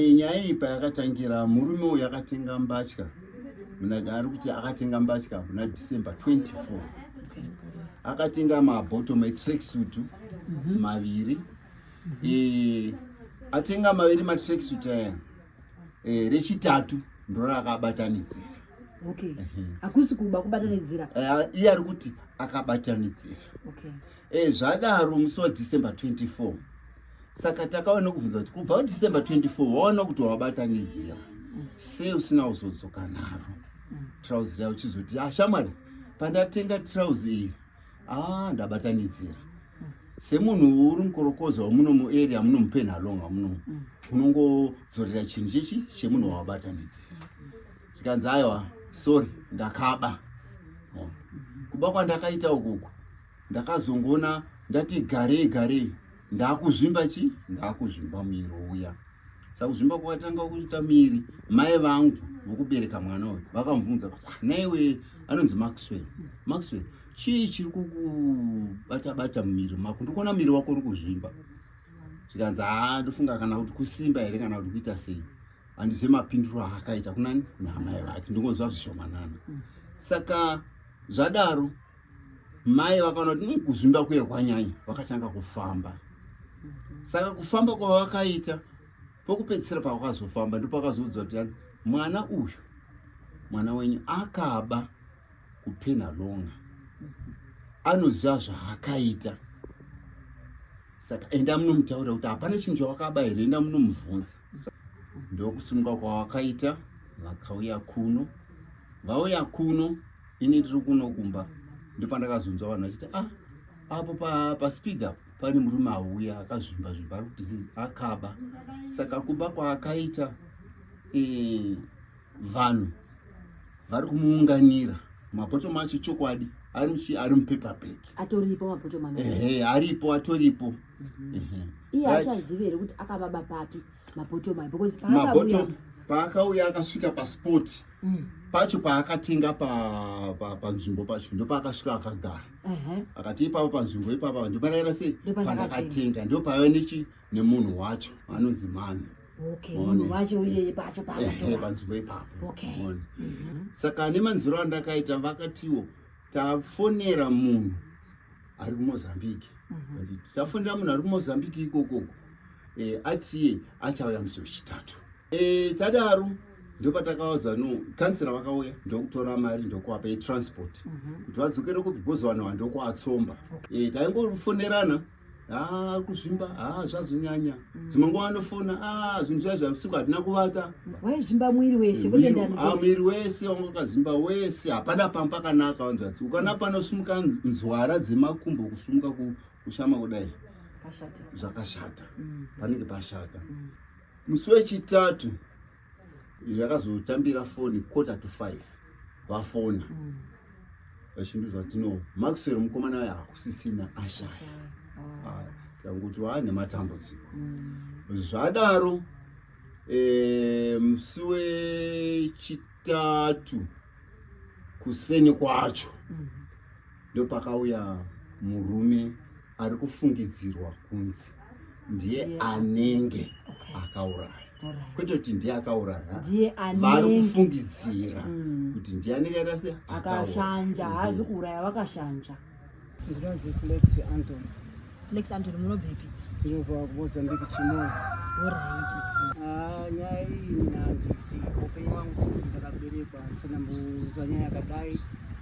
Nyaya iyi payakatangira, murume uyu akatenga mbatya, ari kuti akatenga mbatya muna December 24. Akatenga mabottom etracksuit maviri. Atenga maviri matracksuit aya, rechitatu ndorakabatanidzira. Okay, hakusi kuba, kubatanidzira. Iye ari kuti akabatanidzira. Zvadaro musi waDecember 24, saka takaona kubvunza kuti kubva kuDecember 24 waona kuti wabatanidzira, sei usina kuzodzoka naro trauzi ravo, uchizoti, "Ah, shamwari, pandatenga trauzi iyi, ah, ndabatanidzira"? Semunhu uri mukorokoza wamuno muarea muno muPenhalonga muno, unongodzorera chinhu chichi chemunhu wawabatanidzira. Zvikanzi, "Aiwa, sorry, ndakaba. Oh. Kuba kwandakaita ukuku, ndakazongoona ndati garei garei, ndakuzvimba chi ndakuzvimba muviri uya." Saka kuzvimba kwakatanga kuita miri, mai vangu vokubereka mwana uyu vakamubvunza kuti, "Ah, naiwe," anonzi Maxwell, "Maxwell, chii chiri kukubata bata mumiri mako? Ndikuona miri wako uri kuzvimba." Zvikanzi, "Haa, ndofunga kana kuti kusimba here kana kuti kuita sei." Handizive mapinduro aakaita kunani, kuna amai vake, ndingonzwa zvishomanana. Saka zvadaro mai vakaona kuti kuzvimba kuye kwanyanya, vakatanga kufamba. Saka kufamba kwavakaita, pokupedzisira pavakazofamba, ndopakazoudzwa kuti hanzi mwana uyu, mwana wenyu akaba kuPenhalonga, anoziva zvaakaita, saka enda munomutaurira kuti hapana chinhu chawakaba here, enda munomubvunza. Ndokusimuka kwavakaita, vakauya kuno. Vauya kuno, ini ndiri kuno kumba, ndopandakazonzwa vanhu vachiti, "Ah, apo paspeed apo pane murume auya akazvimba zvimba, ari kuti akaba." Saka kuba kwaakaita, vanhu vari kumuunganira. Mabhotomu acho, chokwadi, ari muchi ari mupaper bag. Atoripo mabhotomu ano? Ehe, aripo, atoripo. Ehe. Iye achaziva here kuti akababa papi mabhotomu ayo? Because paakauya Mabhotomu paakauya, akasvika paspot pacho paakatenga panzvimbo pacho, ndopaakasvika akagara. Akati ipapo panzvimbo ipapa ndopakaita sei? Ndopandakatenga. Pandakatenga, ndopaiva nechi nemunhu wacho anonzi Mani. Okay, munhu wacho uyeye pacho paakatora. Panzvimbo ipapo. Ona. Saka nemanziro andakaita, vakatiwo tafonera munhu ari kuMozambique. Vati, "Tafonera munhu ari kuMozambique ikokoko, atiye achauya musi wechitatu." Tadaro ndopatakaudza no kansera, vakauya ndokutora mari, ndokuapa yetransport kuti vadzokere kupi, because vanhu vandokuatsomba. Taingofonerana, "Ah, kuzvimba, ah, zvazonyanya." Dzimwe nguva vanofona, "Ah, zvinhu zvaizvo usiku hatina kuvata." Waizvimba mwiri weshe, kwete ndani Ah, chete? Mwiri wese wanga wakazvimba wese, hapana pamba pakanaka. Vanzvadzi, ukana panosumuka nzwara dzemakumbo kusumuka kushama kudai, Pashata. Zvakashata. Panenge pashata. Musi wechitatu ndakazotambira foni 4:45, vafona vachindiudza kuti no, Maxwell mukomana wayo hakusisina, ashaya. Oh. Ah, tanguti waane matambudziko. Zvadaro, musi wechitatu kuseni kwacho ndopakauya murume ari kufungidzirwa kunzi ndiye anenge akauraya. Kwete kuti ndiye akauraya, Ndiye vari anenge kufungidzira kuti ndiye anenge aita se akashanja. Haazi kuuraya, vakashanja. Ndinonzi Flex Anton. Flex Anton, munobvepi? Ndinobva kuMozambique, Chimoio. Alright. Ah, nyaya iyi nini handizivi. Upenyu wangu sinzi ndakaberekwa ndisandambonzwa nyaya yakadai,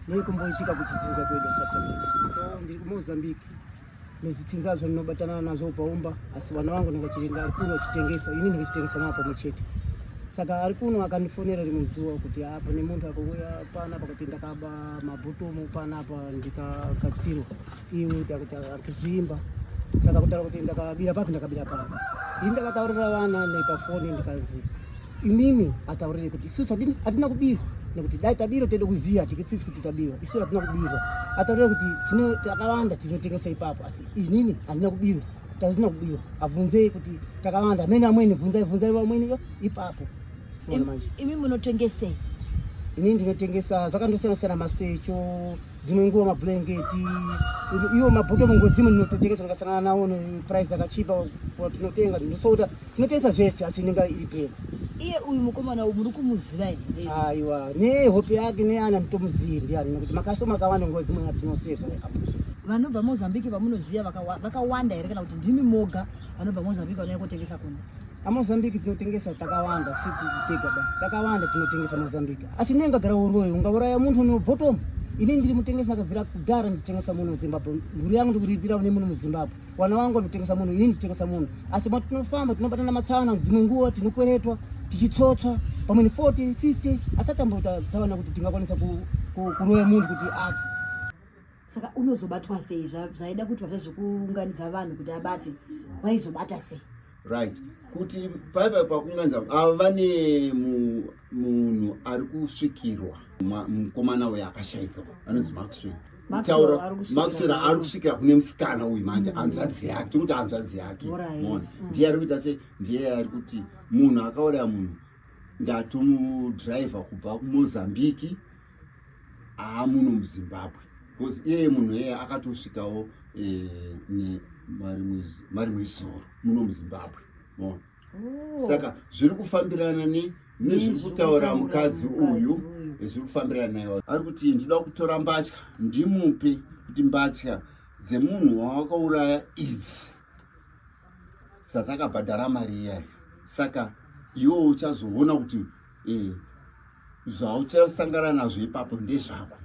nekumboitika kuchidzinza kwedu asati amboitika. So ndiri kuMozambique nezvitsinza zvandinobatana nazvo paumba, asi vana vangu ndingachirenga ari kuno achitengesa, ini ndingachitengesa navo pamwe chete. Saka ari kuno akandifonera rimwe zuva kuti apa nemunhu akauya panapa kuti ndakaba mabhotomu panapa, ndikagatsirwa iwe kuti ari kuzvimba. Saka kutaura kuti ndakabira papi, ndakabira papi, ini ndakataurira vana nepafoni, ndikazi imimi ataurire kuti isusu hatina kubirwa, nekuti dai tabirwa tode kuziva tikifisi kuti tabirwa. Isusu hatina kubirwa. Ataurire kuti tine takawanda tinotengesa ipapo, asi inini handina kubirwa, tatina kubirwa. Abvunzei kuti takawanda amene amweni, bvunzai, bvunzai vamweni ipapo. Ona manje. Imi munotengesei? Ini ndinotengesa zvakandosiyana siyana, masecho, dzimwe nguva mablanketi, iwo mabhotomu nguva dzimwe ndinototengesa ndikasangana nawo neprice akachipa tinotenga ndosouta tinotengesa zvese asi inenge iri pera. Iye uyu mukomana uyu muri kumuziva here? Aiwa, nehope yake neana nditomuzivi ndiani nekuti makasoma akawanda nguva dzimwe atinoseva apo. Vanobva Mozambique vamunoziva vakawanda here kana kuti ndimi moga vanobva Mozambique vanouya kotengesa kuno? AMozambique tinotengesa takawanda, si tega basi, takawanda tinotengesa Mozambique. Asi nei ungagara uroyi, ungauraya munhu unobhotomu. Ini ndiri mutengesi ndakabvira kudhara ndichitengesa muno muZimbabwe. Mhuri yangu ndikuriritira nemuno muZimbabwe. Wana wangu vanotengesa muno, ini ndichitengesa muno. Asi matinofamba tinobatana matsaona, dzimwe nguva tinokweretwa, tichitsotswa, pamwe ni 40, 50, asi atamboita tsaona kuti tingakwanisa kuroya munhu kuti afe. Saka unozobatwa sei? Zvaida kuti vaita zvekuunganidza vanhu kuti abate, waizobata sei? Right, kuti paipa pakunganidza ava vane munhu ari kusvikirwa, mukomana uyo akashaika anonzi Maxwell. Kutaura Maxwell ari kusvikira kune musikana uyu manje, hanzvadzi yake, tiri kuti hanzvadzi yake ndiye ari kuita sei, ndiye ari kuti munhu akauraya munhu ndatomudhiraivha kubva kuMozambique aamuno muZimbabwe, because iye munhu iyeye akatosvikawo marimwe zuro muno muZimbabwe. Maona? Saka zviri kufambirana nezviri kutaura mukadzi uyu, zviri kufambirana naye. Ari kuti ndinoda kutora mbatya ndimupe, kuti mbatya dzemunhu wawakauraya idzi dzatakabhadhara mari iyayo. Saka iwe uchazoona kuti zvauchasangana nazvo ipapo ndezvako.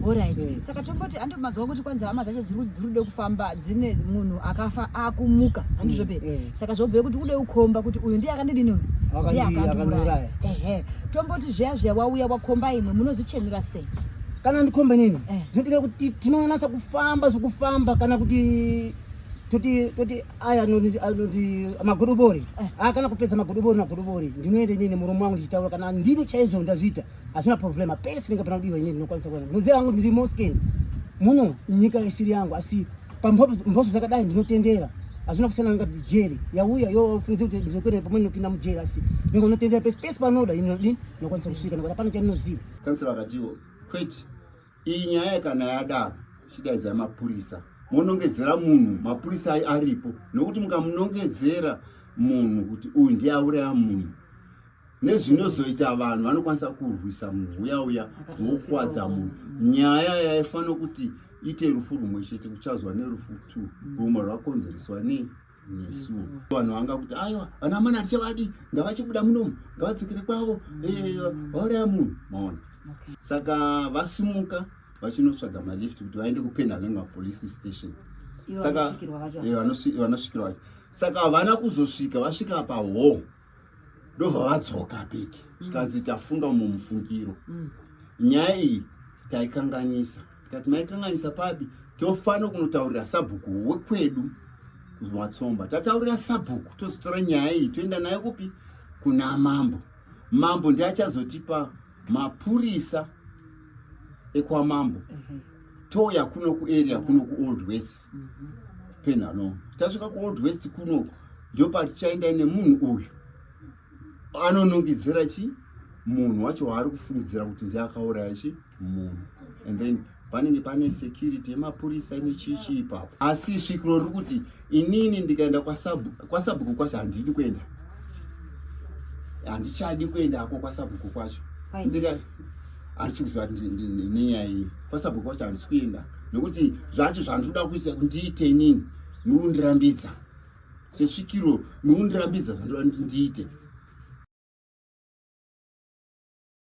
Alright. Saka tomboti andi mazuva kuti kwanzi hama dzacho dziri kuti dziri kuda kufamba dzine munhu akafa akumuka, handizvo pe? Saka zvobhuya kuti ude kukomba kuti uyu ndiye akandidini, uyu ndiye akandiuraya. Ehe, tomboti zviya zviya wauya wakomba, imwe munozvichenura sei? Kana ndikomba inini, zvinodikira kuti tinonatsa kufamba zvokufamba, kana kuti toti aya anoti magodobori, kana kupedza magodobori magodobori, ndinoenda inini muromo wangu ndichitaura kana ndini chaizvo ndazviita, hazvina problema. Pese ndinga pana kudiwa inini ndinokwanisa kuenda. Muziva yangu ndiri mosken muno, nyika isiri yangu, asi pamhosva dzakadai ndinotendera. Hazvina kusiyana ngati jeri yauya yofunidza kuti ndizokwenda pamwe ndinopinda mujeri, asi ndinge unotendera pese pese panoda ini ndinodini, ndinokwanisa kusvika nekuti hapana chandinoziva. Kansela akatiwo kwete, iyi nyaya kana yadaro chidaidzai mapurisa monongedzera munhu, mapurisa aripo, nokuti mukamunongedzera munhu kuti uyu ndiye auraya munhu, nezvinozoita vanhu vanokwanisa kurwisa munhu uya uya wokukwadza munhu. Nyaya yaifanira kuti ite rufu rumwe chete, kuchazwa nerufu two, rumwe rwakonzereswa nei? Nesu. Vanhu vanga kuti aiwa, vana mana hatichavadi, ngavachibuda munomu, ngavadzokere kwavo, vauraya munhu, maona. Saka vasimuka vachinotsvaga malift kuti vaende kuPenhalonga police station. Ivo Saka vanosvikirwa vacho. Vanosvikirwa vacho. Saka havana kuzosvika, vasvika pahall ndobva vadzoka peki, zvikanzi tafunga mumufungiro, nyaya iyi taikanganisa. Tikati maikanganisa papi? Tofanira kunotaurira sabhuku wekwedu Matsomba. Tataurira sabhuku, tozotora nyaya iyi toenda nayo kupi? Kuna mambo. Mambo ndiye achazotipa mapurisa ekwamambo, touya kuno kuarea kuno kuOld West, Penhalonga. Tasvika kuOld West kunoku ndopatichaenda nemunhu uyu anonongedzera chi munhu wacho waari kufungidzira kuti ndiye akauraya chi munhu, and then panenge pane security yemapurisa nechichi ipapo. Asi svikiro riri kuti inini ndikaenda kwasabhuku kwacho handidi kuenda, handichadi kuendako kwasabhuku kwacho. Why? Ndika handisi kuziva nenyaya iyi, kwasabhuku kwacho handisi kuenda nekuti zvacho zvandinoda kuita ndiite inini muri kundirambidza sesvikiro, muri kundirambidza zvandinoda kuti ndiite.